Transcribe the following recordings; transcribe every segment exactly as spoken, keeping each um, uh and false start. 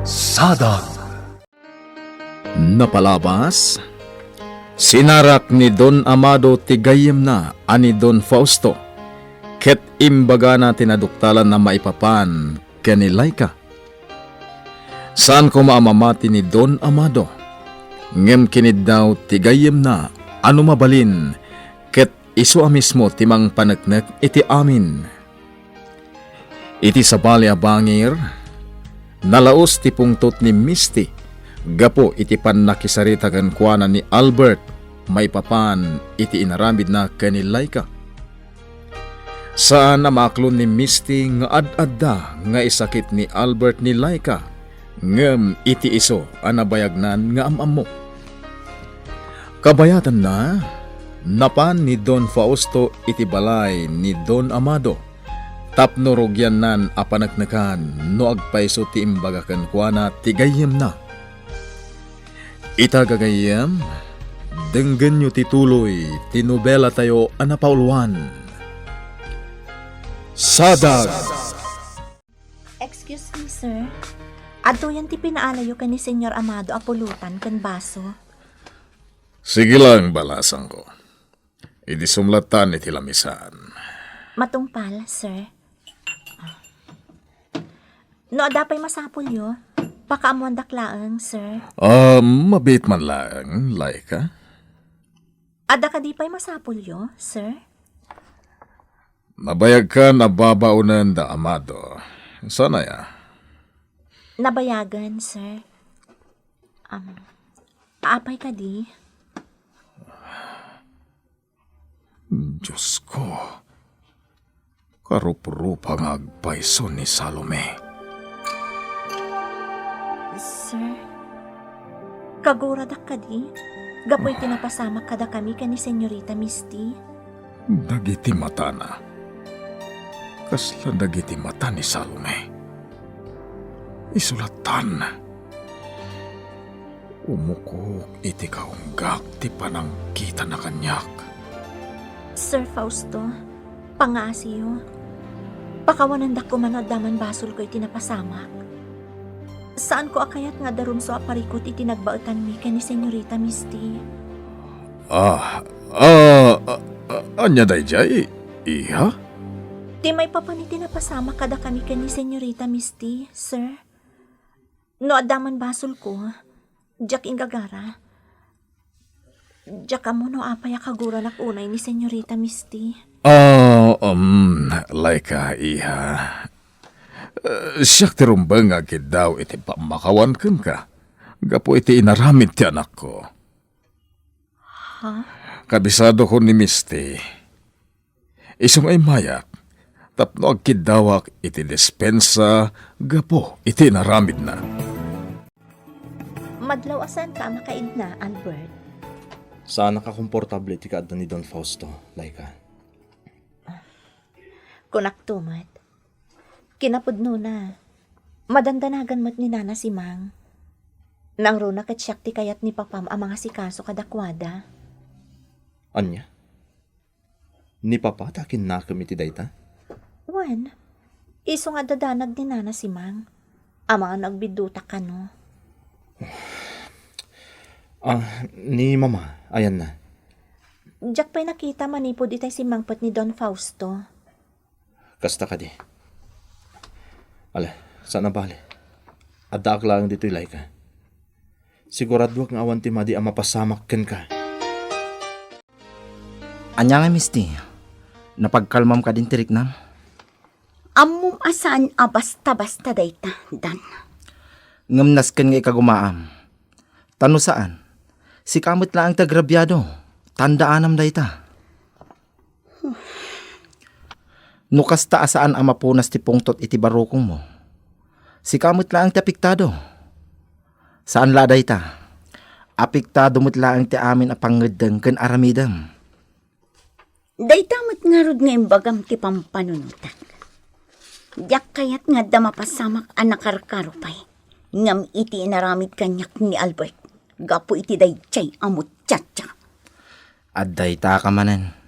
Sadag. Napalabas, sinarak ni Don Amado ti gayyemna a ni Don Fausto, ket imbagana ti naduktalan a maipapan ken ni Laika. Saan koma a mamati ni Don Amado, ngem kiniddaw ti gayyemna a no mabalin ket isu a mismo ti mangpaneknek iti amin. Iti sabali a bangir, nalaus ti pungtot ni Misty gapu iti pannakisarita kenkuana ni Albert maipapan iti inaramidna ken ni Laika. Saan a maaklon ni Misty nga ad-adda nga isakit ni Albert ni Laika, ngem iti isu a nabayagnan nga am-ammo. Kabayatanna, napan ni Don Fausto iti balay ni Don Amado tapno rugiannan a paneknekan no agpayso ti imbaga kenkuana ti gayyemna. Ita gagayyem, denggenyo ti tuloy ti nobelatayo a napauluan. Sadag! Excuse me, sir. Adtoyen ti pinaalayo ken ni Señor Amado a pulutan ken baso. Sige lang, balasangko. Idi sumlatan iti lamisaan. Matungpal, sir. No adda pay masapulyo, pakaammoandak laeng, sir. Ah, mabiit man laeng, Laika. Adda kadi pay masapulyo, sir? Nabayagkan a babaonen da Amado. Saan aya? Nabayagan, sir. Um, apay kadi? Diosko, karuprupa nga agpayso ni Salome. Sir, kaguradak kadi, gapu iti napasamak kadakami ken ni Señorita Misty. Dagiti matana, kasla dagiti mata ni Salome. Isu lattan. Umukok iti kaunggak ti panangkitana kaniak. Sir Fausto, pangaasiyo. Pakawanendak koma no adda man basolko iti napasamak. Saanko a kayat nga adda rumsua a parikut iti nagbaetanmi ken ni Señorita Misty. Ah, ah, ah, ah, ania daydiay, iha? Ti maipapan iti napasamak kadakami ken ni Señorita Misty, sir. No adda man basolko, diak inggagara. Diak ammo no apay a kaguranak unay ni Señorita Misty. Ah, um, Laika, iha. Eh, siak ti rumbeng nga agkiddaw iti pammakawan kenka gapu iti inaramid ti anakko. Ha? Kabisadokon ni Misty. Isu nga immayak tapno agkiddawak iti dispensa gapu iti inaramidna. Madlaw a saanka a makaidna, Albert. Saanak a komportable iti kaadda ni Don Fausto, Laika. Kunakto met. Kinapudnona, madandanagan met ni Nana Simang. Nangruna ket siak ti kayat ni Papam a mangasikaso kadakuada. Ania? Ni Papa ti akinnakem iti dayta? Wen, isu nga adda danag ni Nana Simang. Amangan no agbiddutak kano. Ah, ni Mama, ayanna? Diak pay nakita manipud itay simmangpet ni Don Fausto. Kasta kadi. Ala, saan a bale. Addaak laeng ditoy, Laika. Siguraduak nga awan ti madi a mapasamak kenka. Ania nga, Misty? Napagkalmam kadin ti riknam? Ammom a saan a basta-basta dayta, Dan. Ngem nasken nga ikagumaam. Ta no saan, sika met laeng ti agrabiado, ta addaanam dayta. No kasta a saan a mapunas ti pungtot iti barukongmo, sika met laeng ti apektado. Saan la a dayta, apektado met laeng ti amin a pangngeddeng ken aramidem. Dayta met ngarud nga imbagam ti pampanunotak. Diak kayat nga adda mapasamak a nakarkaro pay, ngem iti inaramid kaniak ni Albert gapu iti daydiay a muchacha. Adda ita ka manen.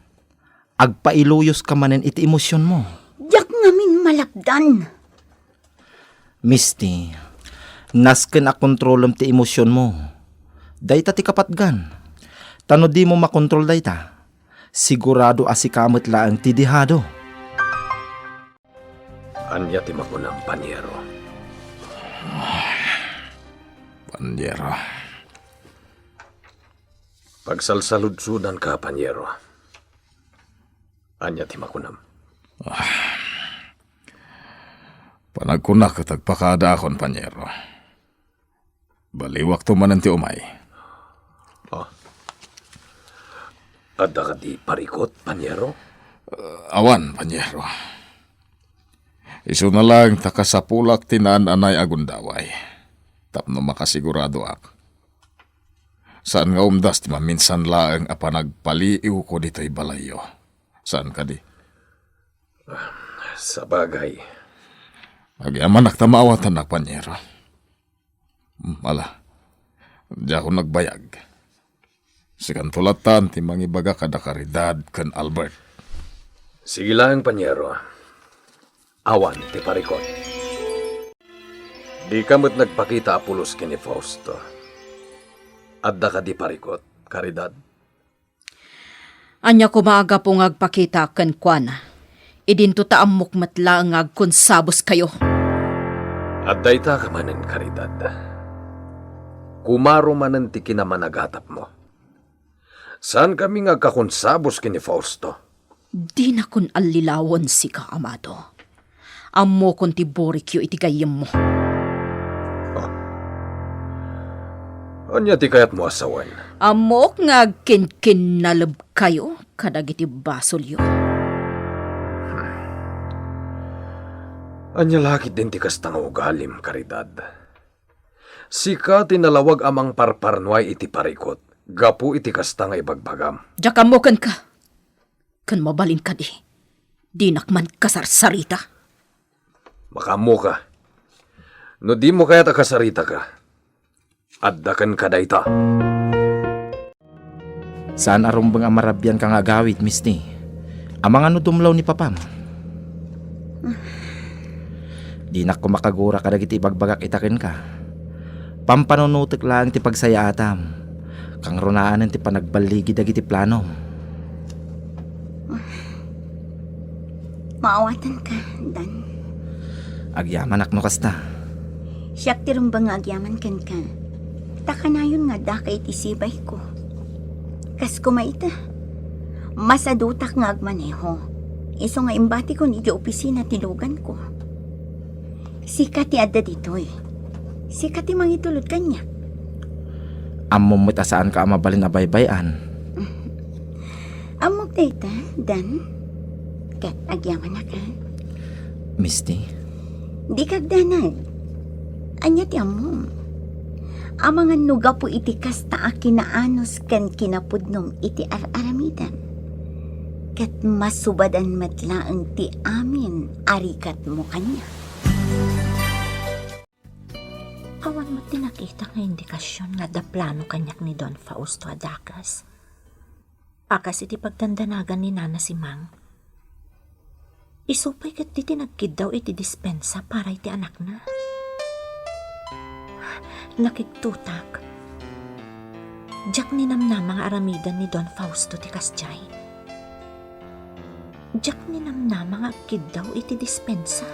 Agpailuyoska manen iti emosionmo. Diak ngamin malapdan. Misty, Nasken a kontrolem ti emosionmo. Dayta ti kapatgan. Ta no dimo makontrol dayta, sigurado a sika met laeng ti dehado. Ania ti makunam, Paniero? Paniero. Pagsalsaludsodanka, Paniero. Ania ti makunam? Panagkunak ket agpakaadaakon, Paniero. Baliwakto manen ti umay. Ah. Adda kadi parikut, Paniero? Awan, Paniero. Isuna laeng ta kasapulak ti naan-anay a gundaway tapno makasiguradoak. Saan nga umdas ti maminsan laeng a panagpaliiwko ditoy balayyo. Saan kadi? Sabagay. Agyamanak ta maawatannak, Paniero. Hmm, ala, diakon agbayag. Sikanto latta ti mangibaga kada Caridad ken Albert. Sige laeng, Paniero. Awan ti parikut. Dika met nagpakita a pulos ken ni Fausto. Adda kadi parikut, Caridad? Ania koma a gapu nga agpakitaak kenkuana, idinto ta ammok met laeng nga agkonsaboskayo? Adda ita ka manen, Caridad. Kumaro manen ti kinamanagatapmo. Saankami nga agkakonsabos ken ni Fausto. Dinakon allilawen sika, Amado. Ammokon ti burikyo iti gayyemmo. Ah. Ania ti kayatmo a sawen? Ammok nga agkinkinnalebkayo kadagiti basolyo. Ania la ketdin ti kasta nga ugalim, Caridad? Sika ti nalawag a mangparparnuay iti parikut gapu iti kasta nga ibagbagam. Diak ammo kenka. Ken mabalin kadi, dinak man kasarsarita. Makaammoka. No dimo kayat a kasaritaka, adda kenka dayta. Saan a rumbeng a marabianka nga agawid, Misty. Amangan no dumlaw ni papam. Dinak koma kagura kadagiti ibagbagak ita kenka. Pampanunotek laeng ti pagsayaatam. Kangrunaanen ti panagballigi dagiti planom. Maawatanka, Dan. Agyamanak no kasta. Siak ti rumbeng nga agyaman kenka. Ta kanayon nga addaka iti sibayko. Kas koma ita, masadutak nga agmaneho. Isu nga imbatikon iti opisina ti luganko. Sika ti adda ditoy. Sika ti mangitulod kaniak. Ammom met a saanka a mabalin a baybay-an. Ammok dayta, Dan. Ket agyamanak, a? Misty? Dika agdanag. Ania ti ammom? Amangan no gapu iti kasta a kinaanus ken kinapudnom iti ar-aramidem. Ket masubadan met laeng ti amin a rigatmo kaniak. Awan met ti nakita nga indikasion nga adda plano kaniak ni Don Fausto a dakes. A kas iti pagdandanagan ni Nana Simang. Isu pay ketdi ti nagkiddaw iti dispensa para iti anakna. Nakigtotak. Diak ninamnama nga aramiden ni Don Fausto ti kasdiay. Diak ninamnama nga agkiddaw iti dispensa.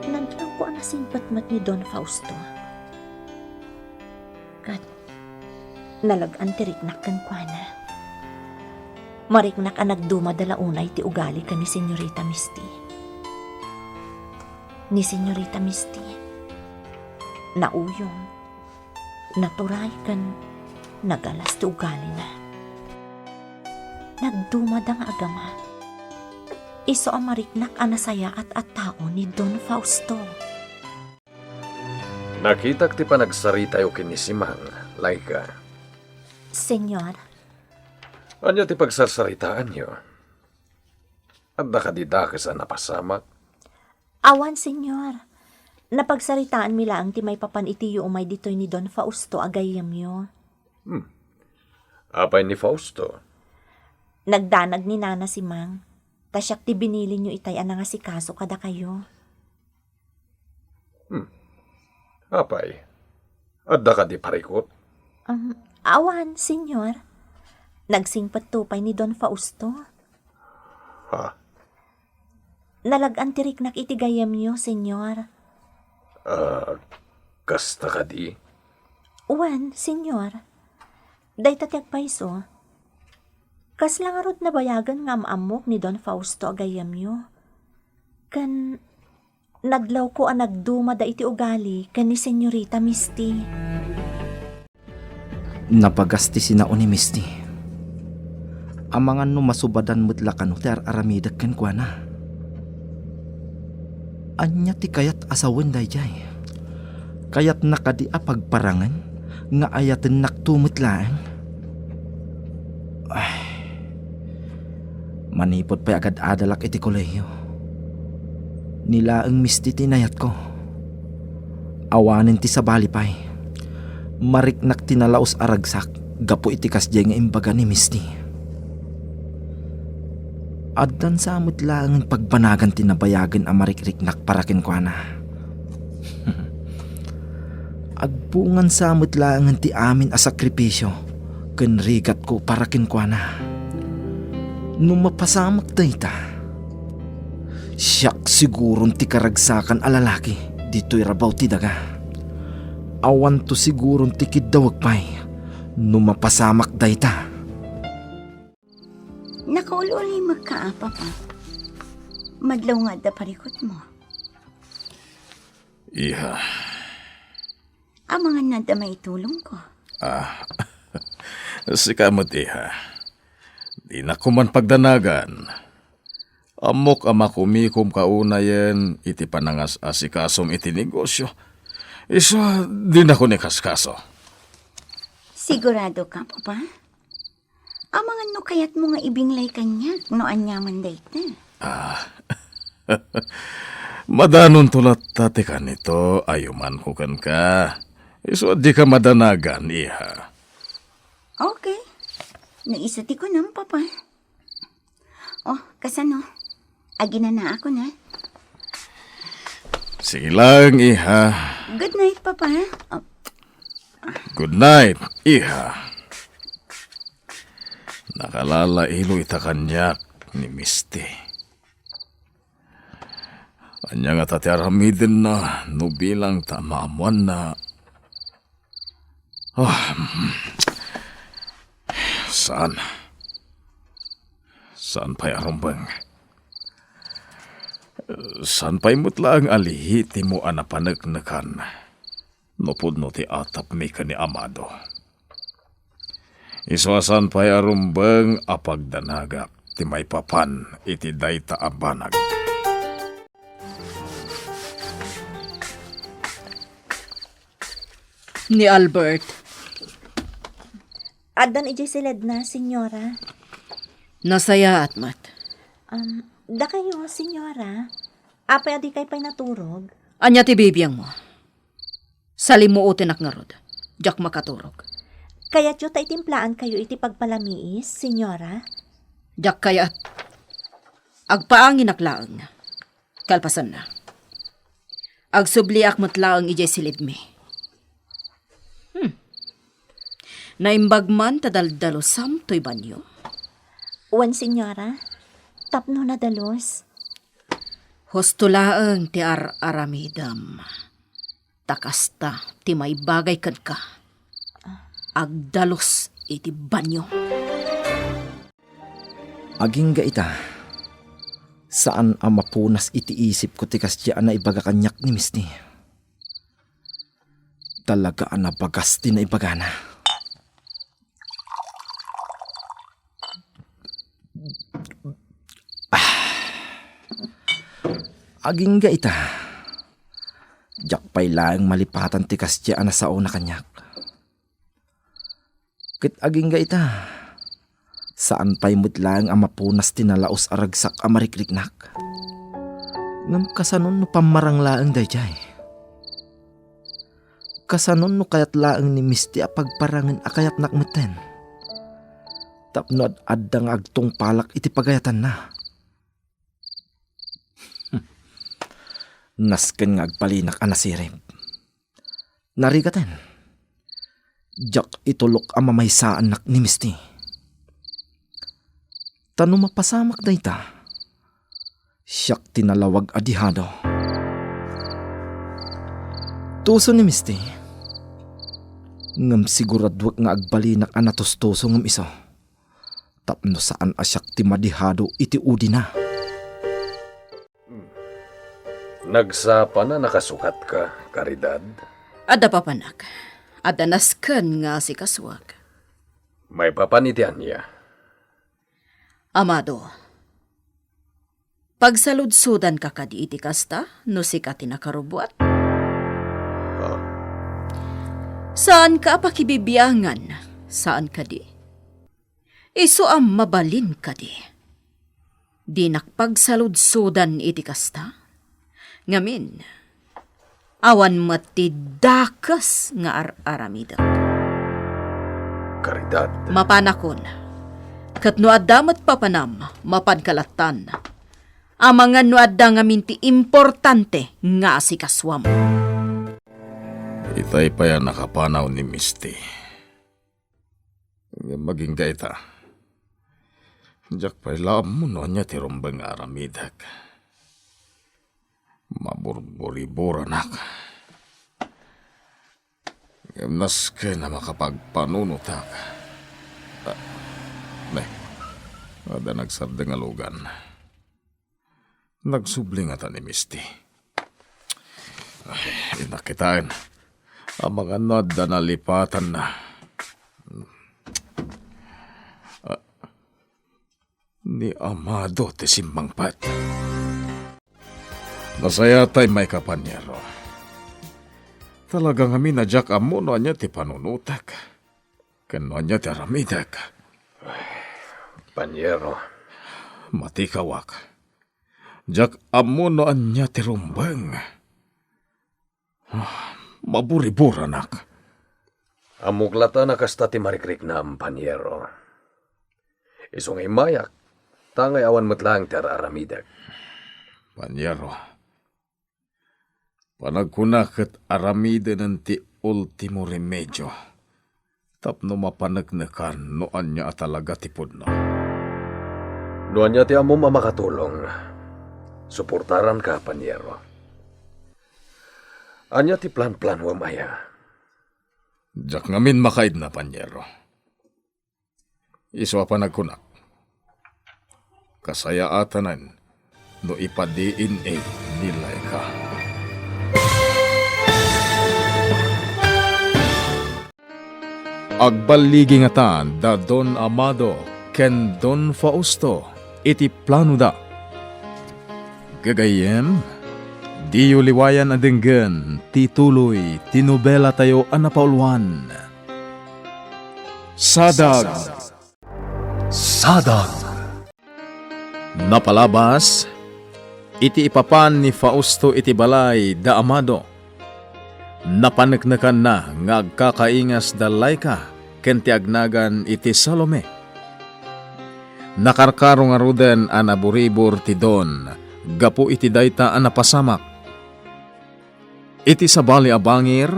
Nadlawko a nasingpet met ni Don Fausto. Ket nalag-an ti riknak kenkuana. Mariknak a nagdumada la unay ti ugali ken ni Señorita Misty. Ni Señorita Misty, nauyong, naturay ken nagalas ti ugalina. Nagdumada nga agama. Isu a mariknak a nasayaat a tao ni Don Fausto. Nakitak ti panagsaritayo ken ni Simang, Laika. Señor. Ania ti pagsarsaritaanyo? Adda kadi dakes a napasamak? Awan, Señor. Napagsaritaanmi laeng ti maipapan itiyo umay ditoy ni Don Fausto a gayyemyo. Hmm. Apay ni Fausto? Nagdanag ni Nana Simang, ta siak ti binilinyo itay a nangasikaso kadakayo. Hmm. Apay, adda kadi parikut? Um, awan, Senyor. Nagsingpetto pay ni Don Fausto. Ha? Nalag-an ti riknak iti gayyemyo, Senyor. Ah, kasta kadi? Wen, Senyor. Dayta ti agpayso. Kasla ngarud nabayagen nga am-ammok ni Don Fausto a gayyemyo. Ken nadlawko a nagdumada iti ugali ken ni Senyorita Misty. Nabagas ti sinao ni Misty. Amangan no masubadan met la kano ti ar-aramidek kenkuana. Ania ti kayat a sawen daydiay? Kayatna kadi a pagparangen nga ayatennakto met laeng? Ay. Manipud pay agad-adalak iti kolehiyo, ni laeng Misty ti inayatko. Awanen ti sabali pay, mariknak ti nalaus a ragsak gapu iti kasdiay nga imbaga ni Misty. Addan sa met laengen pagbanagan ti nabayagen a marikriknak para kenkuana. Agbungan sa met laengen ti amin a sakripisio ken rigatko para kenkuana. No mapasamak dayta, siak siguron ti karagsakan a lalaki ditoy rabaw ti daga. Awanto siguron ti kiddawek pay no mapasamak dayta. Nakaul-ulimekka, Papa. Madlaw nga adda parikutmo. Iha. Amangan nga adda maitulongko. Ah, sika met, iha. Dinakon man pagdanagan. Ammok a makumikomka unayen iti panangas-asikasom iti negosio. Isu, dinakon ikaskaso. Siguradoka, Papa? Amangan no kayatmo nga ibinglay kaniak no aniaman dayta. Ah. Madanonto latta ti kanito a yumanko kenka. Isu a dika madanagan, iha. Okay. No isu ti kunam, Papa. Oh, kasano? Aginanaakon, ha? Sige lang, iha. Good night, Papa. Oh. Good night, iha. Nakalalailo ita kaniak ni Misty. Ania ngata ti aramidenna no bilang ta maammoanna? Ah, mm. Saan. Saan pay a rumbeng. Saan pay met laeng a lihitimo a napaneknekan no pudno ti atapmi ken ni Amado. Isu a saan pay a rumbeng a pagdanagak ti maipapan iti dayta a banag. Ni Albert. Addan idiay siledna, Senyora. Nasayaat met. Um, dakayo, Senyora. Apay a dikay pay naturog? Ania ti bibiangmo? Salimuotenak ngarud. Diak makaturog. Kayatyo ta itimplaankayo iti pagpalamiis, Senyora? Diak kayat. Agpaanginak laeng. Kalpasanna, agsubliak met laeng idiay silidmi. Hmm. Naimbag man ta daldalosam toy banio? Wen, Senyora. Tapno nadalus. Husto laeng ti ar-aramidem. Ta kasta ti maibagay kenka. Agdalus iti banio. Agingga ita, saan a mapunas iti isipko ti kasdiay a naibaga kaniak ni Misty. Talaga a nabagas ti naibagana. Ah. Agingga ita, diak pay laeng malipatan ti kasdiay a nasaona kaniak. Ket agingga ita, saan pay met laeng a mapunas ti nalaus a ragsak a marikriknak. Ngem kasanon no pammarang laeng daydiay? Kasanon no kayat laeng ni Misty a pagparangen a kayatnak metten? Tapno ad-adda nga agtungpalak iti pagayatanna. Nasken nga agbalinak a nasirib. Narigaten, diak itulok a mamaysaannak ni Misti. Ta no mapasamak dayta, siak ti nalawag a dihado. Tuso ni Misti, ngem siguraduek nga agbalinak a natustuso ngem isu, tapno saan a siak ti madihado iti udina. Nagsapa a nakasukatka, Caridad? Adda papanak. Adda nasken nga asikasuak. Maipapan iti ania? Amado, pagsaludsodanka kadi iti kasta no sika ti nakarubuat? Ah. Saanka a pakibibiangan, saan kadi? Isu a mabalin kadi. Dinak pagsaludsodan iti kasta. Ngamin, awan met ti dakes nga ar-aramidek. Caridad. Mapanakon. Ket no adda met papanam, mapanka lattan. Amangan no adda ngamin ti importante nga asikasuam. Itay pay a nakapanaw ni Misti. Ngem agingga ita, diak pay la ammo no ania ti rumbeng nga aramidek. Maburburiburanak. Ngem nasken a makapagpanunotak. Ah, ne, adda nagsardeng a lugan. Nagsubli ngata ni Misti. Ay, innak kitaen. Amangan no adda nalipatanna. Ah, ni Amado ti simmangpet. Nasayatay, Mike a Paniero. Talaga ngamin a diak ammo no ania ti panunotek. Ken no ania ti aramidek. Paniero. Matikawak. Diak ammo no ania ti rumbeng. Ah, maburiburanak. Ammok latta a kasta ti marikriknam, Paniero. Isu nga immayak, ta ngay awan met laeng ti ar-aramidek. Paniero. Panagkuna ket aramidenen ti ultimo remedio tapno mapaneknekan no ania a talaga ti pudno. No ania ti ammom a makatulong, suportaranka, Paniero. Ania ti plan-planuem aya? Diak ngamin makaidna, Paniero. Isu a panagkunak, kasayaatanen no ipa-D N A ni Laika. Agballigi ngatan da Don Amado ken Don Fausto iti planoda. Gagayyem, diyo liwayan a denggen ti tuloy ti nobelatayo a napauluan. Sadag. Sadag. Napalabas, iti ipapan ni Fausto iti balay da Amado, napaneknekanna nga agkakaingas da Laika ken ti agnagan iti Salome. Nakarkaro ngaruden a naburibor ti Don gapu iti dayta a napasamak. Iti sabali a bangir,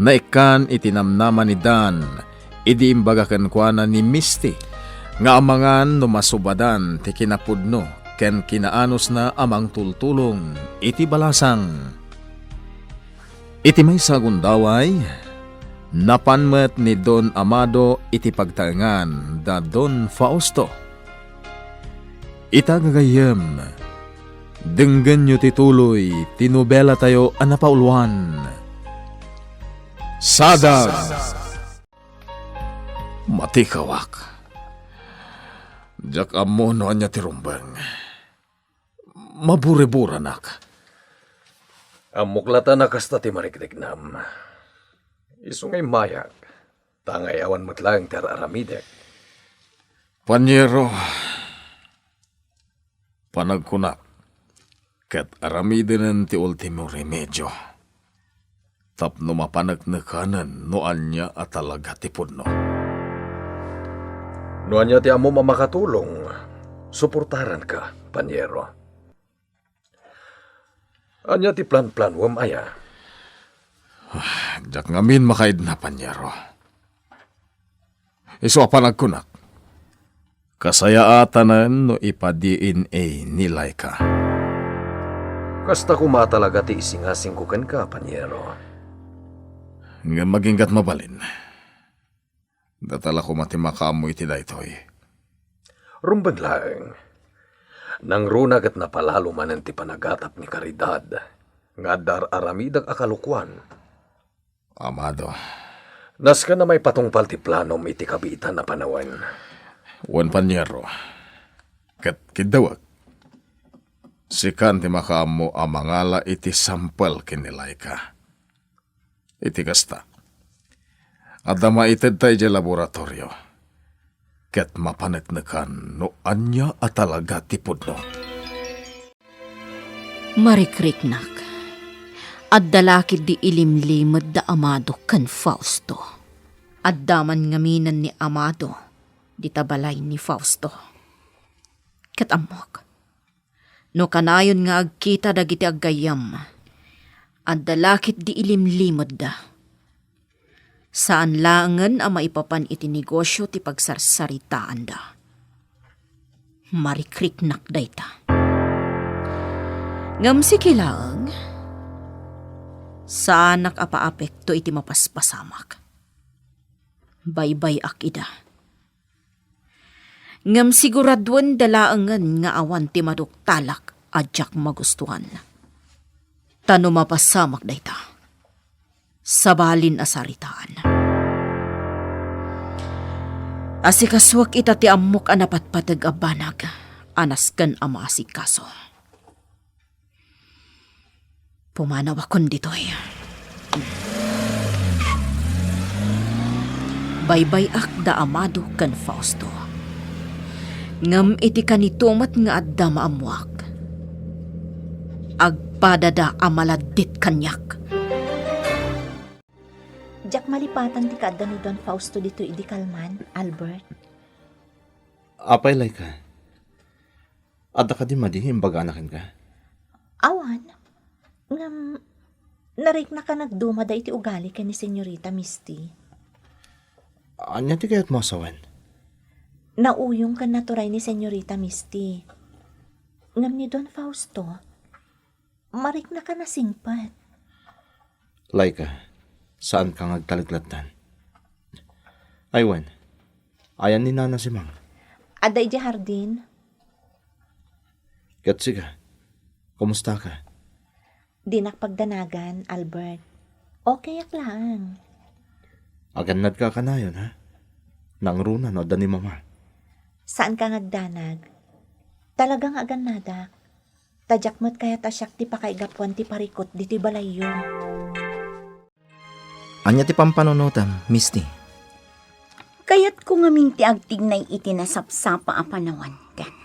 naikkan iti namnama ni Dan idi imbaga kenkuana ni Misty nga amangan no masubadan ti kinapudno ken kinaanusna a mangtultulong iti balasang. Iti maysa a gundaway, napan met ni Don Amado iti pagtaengan da Don Fausto. Ita gagayyem, denggenyo ti tuloy ti nobelatayo a napauluan. Sadag! Matikawak. Diak ammo no ania ti rumbeng. Maburiburanak. Ammok latta a kasta ti marikriknam. Isu nga immayak, ta ngay awan met laeng ti ar-aramidek. Paniero, panagkunak, ket aramidenen ti ultimo remedio tapno mapaneknekanen no ania a talaga ti pudno. No ania ti ammom a makatulong, suportaranka, Paniero. Ania ti plan-planuem aya? Diak ngamin makaidna, Panyero. Isu a panagkunak, kasayaatanen no ipa-D N A ni Laika. Kasta koma talaga ti isingasingko kenka, Panyero. Ngem aginggat mabalin. Data la koma ti makaammo iti daytoy. Rumbeng laeng. Nangruna ket napalalo manen ti panagatap ni Caridad nga adda ar-aramidek a kalokuan. Amado. Nasken a maipatungpal ti planom iti kabiitan a panawen. Wen, Panyero. Ket kiddawek. Sikan ti makaammo a mangala iti sampel ken ni Laika. Iti kasta, adda maitedta idiay laboratorio ket mapaneknekan no ania a talaga ti pudno. Marikriknak, adda la ketdi ilimlimed da Amado ken Fausto. Adda man ngaminen ni Amado dita balay ni Fausto. Ket ammok, no kanayon nga agkita dagiti aggayyem, adda la ketdi ilimlimedda. Saan laengen a maipapan iti negosio ti pagsarsaritaanda. Marikriknak dayta. Ngem sika laeng, saanak a paapekto iti mapaspasamak. Baybay-ak ida. Ngem siguraduen da laengen nga awan ti maduktalak a diak magustuan. Ta no mapasamak dayta, sabalin a saritaan. Asikasuak ita ti ammok a napatpateg a banag a nasken a maasikaso. Pumanawakon ditoy. Baybay-ak da Amado ken Fausto. Ngem iti kanito met nga adda maammoak, agpadada a maladdit kaniak. Diak malipatan ti kaadda ni Don Fausto ditoy idi kalman, Albert. Apay, Laika? Adda kadi madi nga imbagana kenka? Awan. Ngem, nariknak a nagdumada iti ugali ken ni Senyorita Misty. Ania ti kayatmo a sawen? Nauyong ken naturay ni Senyorita Misty. Ngem ni Don Fausto, mariknak a nasingpet. Laika, saanka nga agtaleklattan. Ay wen, ayan ni Nana Simang? Adda idiay hardin. Ket sika, kumustaka? Dinak pagdanagan, Albert. Okayak laeng. Agannadka a kanayon, ha? Nangruna no adda ni Mama. Saanka nga agdanag. Talaga nga agannadak. Ta diak met kayat a siak ti pakaigapuan ti parikut ditoy balayyo. Ania ti pampanunotam, Misty? Kayatko ngamin ti agtignay iti nasapsapa a panawen, Ken.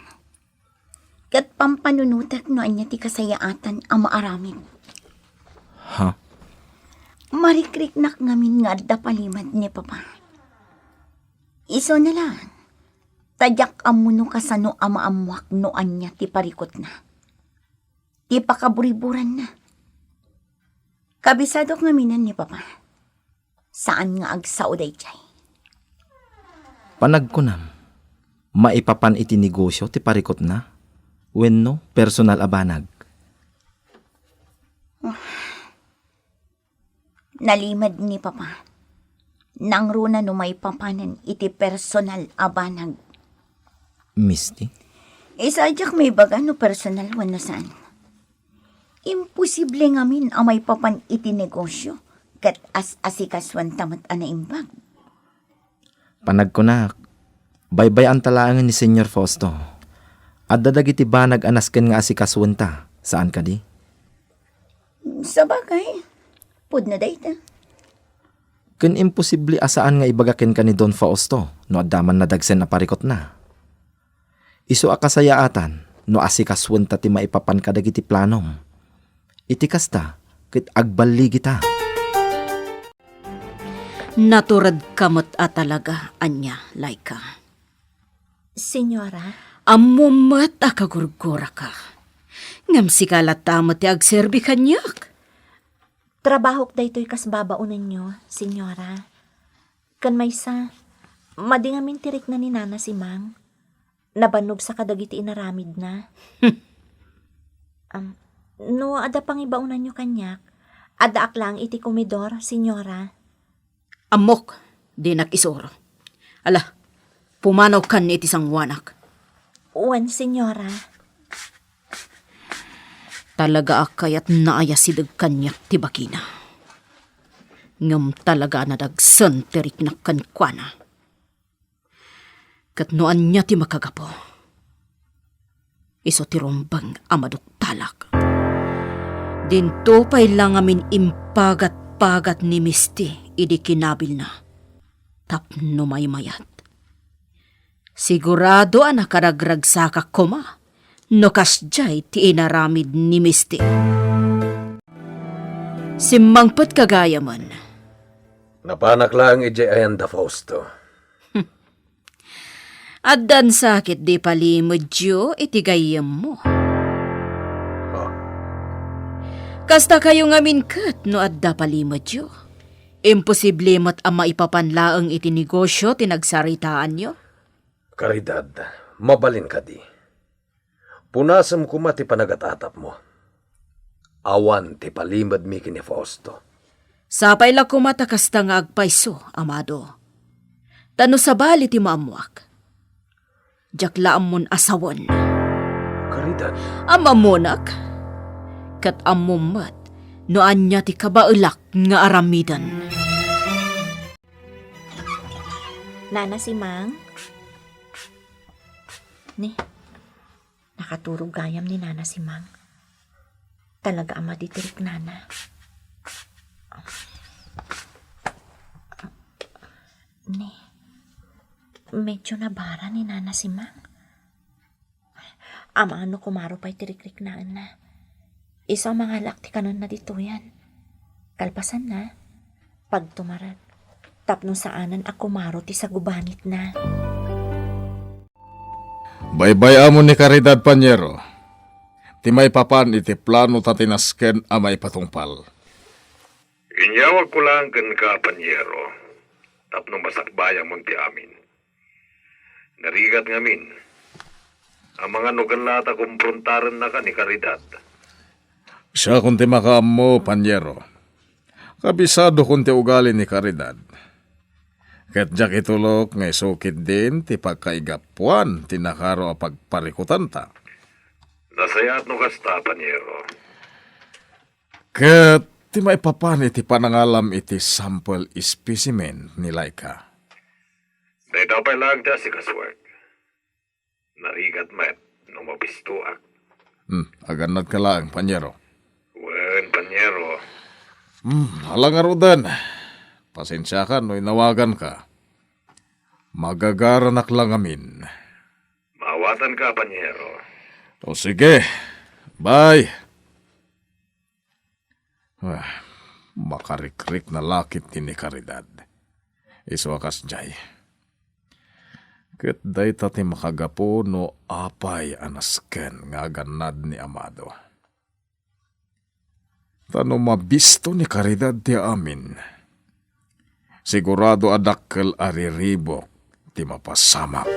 Ket pampanunotek no ania ti kasayaatan a maaramid. Ha? Marikriknak ngamin nga adda palimed ni Papa. Isuna laeng, ta diak ammo no kasano a maammoak no ania ti parikutna, ti pakaburiburanna. Kabisadok ngaminen ni Papa. Saan nga agsao daydiay. Panagkunam, maipapan iti negosyo ti parikutna wenno personal a banag? Nalimed ni Papa. Nangruna no maipapanen iti personal a banag. Misty? Isu a diak maibaga no personal wenno saan. Imposible ngamin a maipapan iti negosyo ket as-asikasuanta met a naimbag. Panagkunak, baybay-anta laengen ni Señor Fausto. Adda dagiti banag a nasken nga asikasuenta, saan kadi? Sabagay, pudno dayta. Ken imposible a saan nga ibaga kenka ni Don Fausto no adda man nadagsen a parikutna. Isu a kasayaatan no asikasuenta ti maipapan kadagiti planom. Iti kasta, ket agballigita. Naturedka met a talaga, ania, Laika? Señora? Ammom met a kagurguraka. Ngem sika latta met ti agserbi kaniak. Trabahok daytoy kas babaonenyo, Senyora. Ken maysa, madi ngamin ti rikna ni Nana Simang. Nabannogsa kadagiti inaramidna. Am, no adda pangibaonanyo kaniak, addaak laeng iti komedor, Senyora. Ammok, dinak isuro. Ala, pumanawkan iti sangoanak. Wen, Senyora. Talaga a kayatna a sideg kaniak ti bakina. Ngem talaga a nadagsen ti riknak kenkuana. Ket no ania ti makagapu, isu ti rumbeng a maduktalak. Dinto pay la ngamin impagat-pagat ni Misti idi kinabilna tapno maymayat. Sigurado a nakaragragsakak koma no kasdiay ti inaramid ni Misti. Simmangpetka gayamen. Napanak laeng idiay ayan da Fausto. Addan sakit di palimedyo iti gayyemmo. Ha? Kasta kayo ngamin ket no adda palimedyo. Imposible met a maipapan laeng iti negosyo ti nagsaritaanyo. Karidad, mabalin kadi. Punasem koma ti panagat-atapmo. Awan ti palimedmi ken ni Fausto. Sapay la koma ta kasta nga agpayso, Amado. Ta no sabali ti maammoak, diak la ammon a sawen. Karidad. Am-ammonak, ket ammom met no ania ti kabaelak nga aramiden. Nana Simang? Ni, nakaturog gayam ni Nana Simang. Talaga a madi ti riknana. Ni, medyo nabara ni Nana Simang. Amangan no kumaro pay ti rikriknaenna. Isu a mangalaak ti kanenna ditoyen. Kalpasanna, pagtumarek, tapno saanen a kumaro ti sagubanitna. Baybay-ammo ni Karidad, Panyero, ti maipapan iti plano ta ti nasken a maipatungpal. Inyawagko laeng kenka, Panyero, tapno masakbayamon ti amin. Narigat ngamin. Amangan no ken la ta komprontarennaka ni Karidad. Siakon ti makaammo, Panyero. Kabisadokon ti ugali ni Karidad. Ket diak itulok nga isu ketdin ti pagkaigapuan ti nakaro a pagparikutanta. Nasayaat no kasta, Panyero. Ket ti maipapan iti panangalam iti sample specimen ni Laika. Dayta pay laeng ti asikasuek. Narigat met no mabistoak. Hmm, agannadka laeng, Panyero. Wen, Panyero. Hmm, ala ngaruden. Pasensiakan no inawaganka. Magagaranak la ngamin. Maawatanka, Panyero. O sige. Bye. Ah, makarikrikna la ketdi ni Karidad. Isu a kasdiay. Ket dayta ti makagapu no apay a nasken nga agannad ni Amado. Ta no mabisto ni Karidad ti amin, sigurado a dakkel a riribuk ti mapasamak.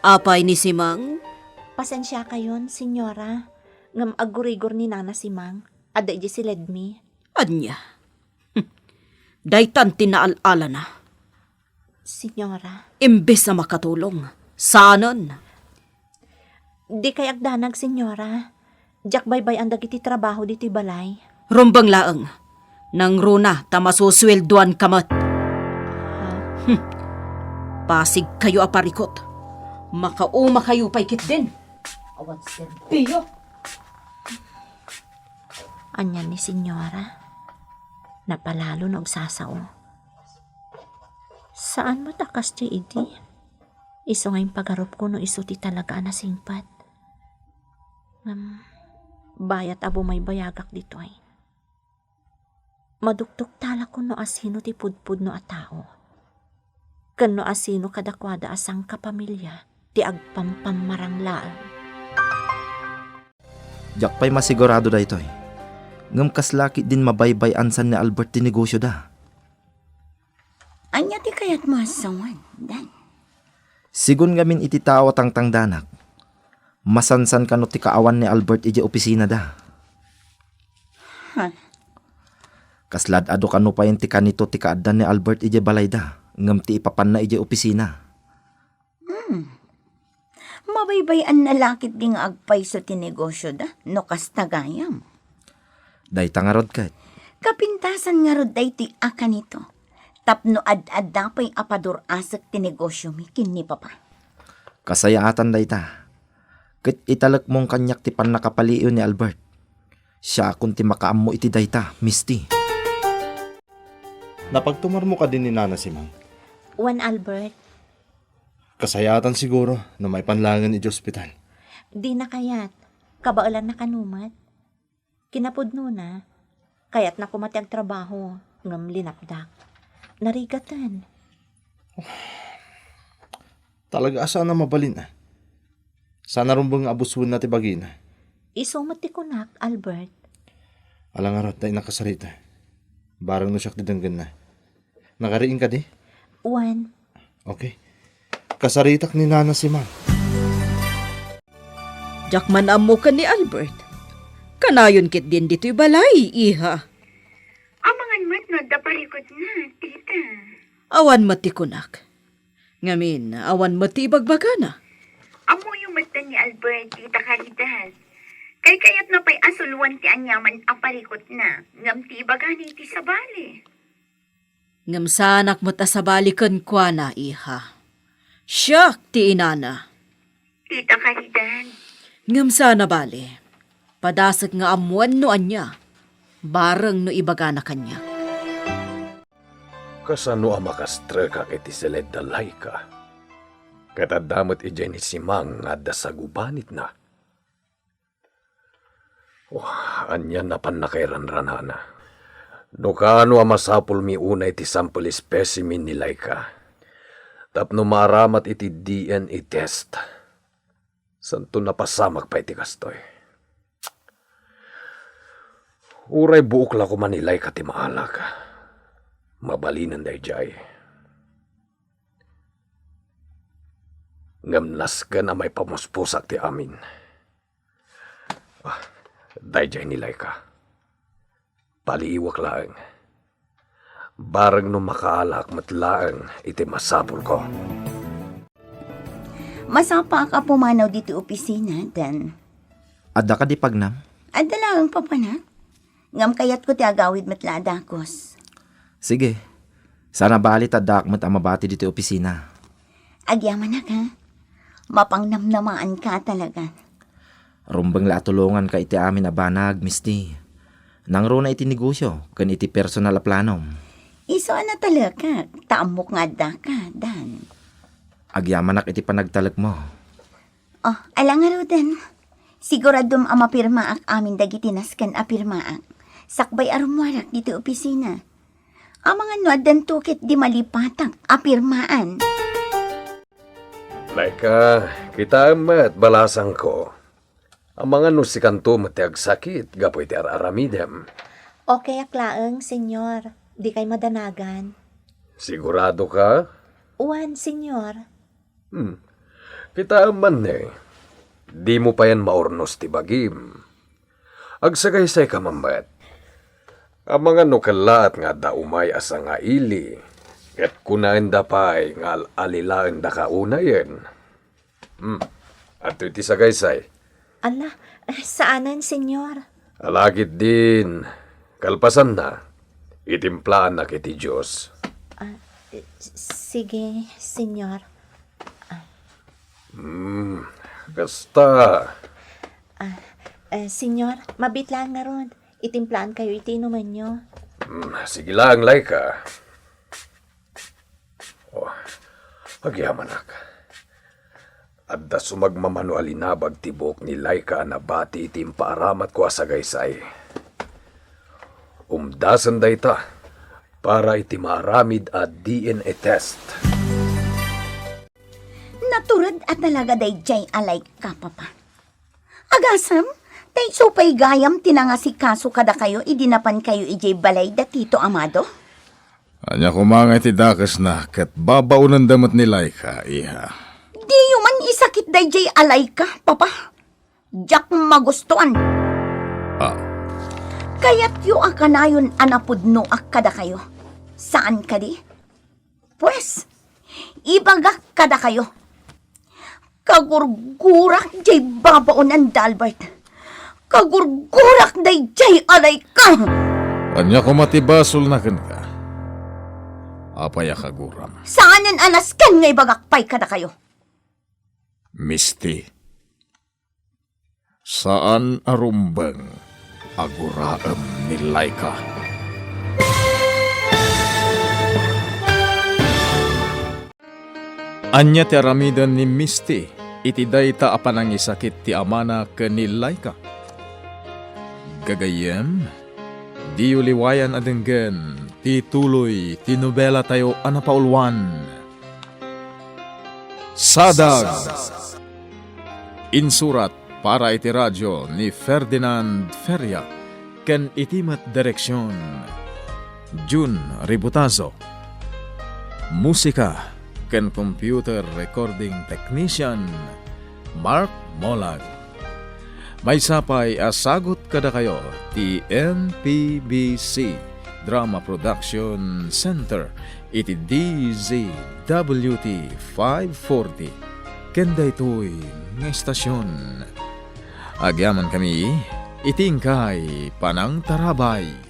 Apay ni Simang? Pasensiakayon, Senyora, ngem aggurigor ni Nana Simang. Adda idiay siledmi. Ania? Daytan ti naal-alana. Senyora. Imbes a makatulong, saanen. Dikay agdanag, Senyora. Diak baybay-an dagiti trabaho ditoy balay. Rumbeng laeng. Nangruna ta masusueldoanka met. Ha? Hmm. Pasigkayo a parikut. Makaumakayo pay ketdin. Awan serbiyo. Ania ni Senyora? Napalalo no agsasao. Saan met a kasdiay idi? Isu nga impagarupko no isu ti talaga a nasingpet. Ngem, bayat a bumaybayagak ditoy. Madukduktalakon no asino ti pudpudno a tao. Ken no asino kadakuada a sangkapamilia ti agpampammarang laeng. Diak pay masigurado daytoy. Ngem kasla ketdin mabaybay-ansan ni Albert ti negosioda. Ania ti kayatmo a sawen, Dan? Sigun ngamin iti tao a tangtangdanak, masansan kano ti kaawan ni Albert idiay opisinada. Ha? Kasla ad-adu kano payen ti kanito ti kaaddan ni Albert idiay balayda, ngem ti ipapanna idiay opisina. Hmm. Mabaybay-anna la ketdi nga agpayso ti negosioda no kasta gayam. Dayta ngarud ket. Kapintasan ngarud daytoy a kanito, tapno ad-adda pay a padur-asek ti negosiomi ken ni Papa. Kasayaatan dayta. Ket italekmon kaniak ti pannakapaliiw ni Albert. Siakon ti makaammo iti dayta, Misty. Napagtumarmo kadi ni Nana Simang? Wen, Albert. Kasayaatan siguro no maipan laengen iti ospital. Dina kayat. Kabaelanna kano met. Kinapudnona, kayatna koma ti agtrabaho, ngem linapdak. Narigaten. Talaga a saan a mabalin, a. Saan a rumbeng nga abuswenna ti bagina. Isu met ti kunak, Albert. Ala ngarud, ta innak kasarita. Bareng no siak ti denggenna. Nakariing kadi? Wen. Okay. Kasaritak ni Nana Simang. Diak man ammo ken ni Albert. Kanayon ketdin ditoy balay, iha. Amangan met no adda parikutna, tita. Awan met ti kunak. Ngamin, awan met ti ibagbagana. Ammoyo met ni Albert, Tita Caridad. Kaykayatna pay a suloen ti aniaman a parikutna, ngem ti ibagana iti sabali. Ngem saanak met a sabali kenkuana, iha. Siak ti inana. Tita Caridad. Ngem saan a bali. Padasek nga ammoen no ania. Bareng no ibagana kaniak. Kasano a makastrekak iti siled da Laika? Ket adda met idiay ni Simang nga adda sagubanitna. Oh, ania napan nakairanranana? No kaano a masapulmi unay ti sample specimen ni Laika tapno maaramat iti D N A test. Santo napasamak pay ti kastoy. Uray buok la koma ni Laika ti maalak. Mabalinen daydiay. Ngem nasken a maipamuspusak ti amin. Ah, daydiay ni Laika. Paliiwek laeng. Bareng no makaalak met laeng iti masapulko. Masapaak a pumanaw ditoy opisina, Dan. Adda kadi pagnam? Adda laeng, papanak. Ngem kayatko ti agawid met la a dakes. Sige. Saan a bali ta addaak met a mabati ditoy opisina. Agyamanak, ha? Mapangnamnamaanka talaga. Rumbeng la a tulonganka iti amin a banag, Misty. Nangruna iti negosio ken iti personal a planom. Isu a natalekak, ta ammok nga addaka, Dan. Agyamanak iti panagtalekmo. Oh, ala ngaruden. Siguradom a mapirmaak amin dagiti nasken a pirmaak. Sakbay a rummuarak ditoy opisina. Amangan no addanto ketdi malipatak a pirmaan. Laika, kitaem met, balasangko. Amangan no sikanto met ti agsakit gapu iti ar-aramidem. Okayak laeng, Senyor. Dikay madanagan. Sigurado ka? Wen, Senyor. Hmm. Kitaem man ne, dimo payen maurnos ti bagim. Agsagaysayka man met. Amangan no kellaat nga adda umay a sangaili, ket kunaenda pay nga al-alilaendaka unayen. Hmm. Adtoy ti sagaysay. Ala, eh, saanen, Senyor. Ala ketdin, kalpasanna, itimplaannak iti Dios. Ah, eh, s-, sige, Senyor. Hmm, kasta. Ah, eh, Senyor, mabiit laeng ngarud. Itimplaankayo iti inumenyo. Hmm, sige laeng, Laika. Oh, agyamanak. Adda sumagmamano a linabag ti buok ni Laika a nabati iti impaaramatko a sagaysay. Umdasen dayta para iti maaramid a D N A test. Natured a talaga daydiay a Laika, Papa. Agasem, Ta isu pay gayam ti nangasikaso kadakayo idi napankayo idiay balay da Tito Amado? Ania koma nga iti dakesna ket babaonenda met ni Laika, iha. Diyo man isakit daydiay a Laika, Papa. Diak magustuan. Ah. Kayatyo a kanayon a napudnoak kadakayo. Saan kadi? Pues, ibagak kadakayo. Kagurgurak diay babaonan da Albert. Kagurgurak daydiay a Laika. Ania koma ti basolna kenka? Apay a kaguram? Saanen a nasken nga ibagak pay kadakayo. Misti, saan a rumbeng a guraem ni Laika. Ania ti aramiden ni Misti iti dayta a panangisakit ti amana ken ni Laika? Gagayyem, diyo liwayan a denggen ti tuloy ti nobelatayo a napauluan, Sadag. Insurat para iti radio ni Ferdinand Feria ken iti met direksion, Jun Ributazo. Musika ken computer recording technician, Mark Molag. Maysa pay a sagut kadakayo ti M P B C Drama Production Center iti D Z W T five forty ken daytoy nga estasion. Agyamankami iti inkay panangtarabay.